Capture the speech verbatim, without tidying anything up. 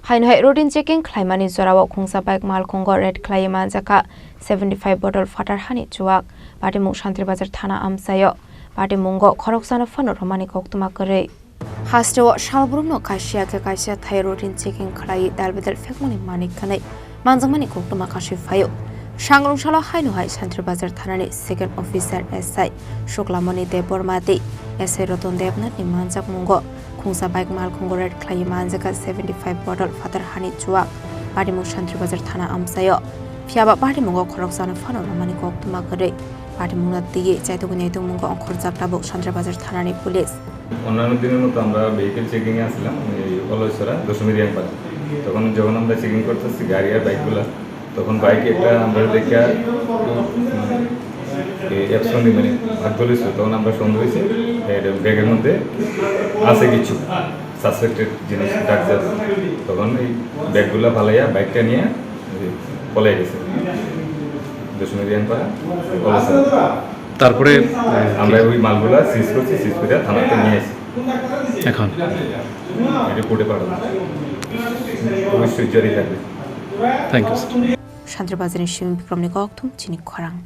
Haino hai routine checking khlaimani jorao khungsa bike malkhungo raid khlaiwi manjakha seventy five bottle phatar hani chuwak. Patimung Santri Bazar thana amchaio. Patimungo khoroksano phano romani koktwma kwrwi. Hasteo salbrumno kaisa khe kaisa thai routine checking khlaiwi dalbidal phekmani manik khanai manjakmani koktwma kasui phaio. Sangrong salo haino hai Santri Bazar thanani second officer S I Shuklamoni Debbarma tei S I Ratan Debnathni manjakmungo khungsa bike malkhungo raid khlaiwi manjakha seventy five bottle phatar hani chuwak. Patimung Santri Bazar thana amchaio. Phiyaba patimungo khoroksano phano romani koktwma kwrwi. Patimungno twiwi chaitugwi naitugmungo ongkhorjak tabuk Santri Bazar thanani police. অন্যান্য দিনের মতো আমরা vehicle checking এ আসলাম ওই অলয়ছড়া দশমী রিয়াংপাড়া। তখন যখন আমরা চেকিং করতেছি গাড়ি আর বাইকগুলা, তখন বাইক একটা আমরা দেখা অ্যাবসেন্ট মানে ভাগ করেছিল, তখন আমরা সন্দেহ হয়েছে এটা ব্যাগের মধ্যে আছে কিছু সাসপেক্টেড জিনিস, ড্রাগস আছে। তখন এই ব্যাগগুলা ফালাইয়া বাইকটা নিয়ে পলাই গেছে দশমী রিয়াংপাড়া। তারপরে আমরা ওই মালগুলা সিজ করছি, সিজ করে থানাতে নিয়ে আসি। এখন রিপোর্টে পাঠাবো। অবশ্যই জারি থাকবে। Thank you, sir. Santri Bazarni simi Bikramni kokthum chini khorang.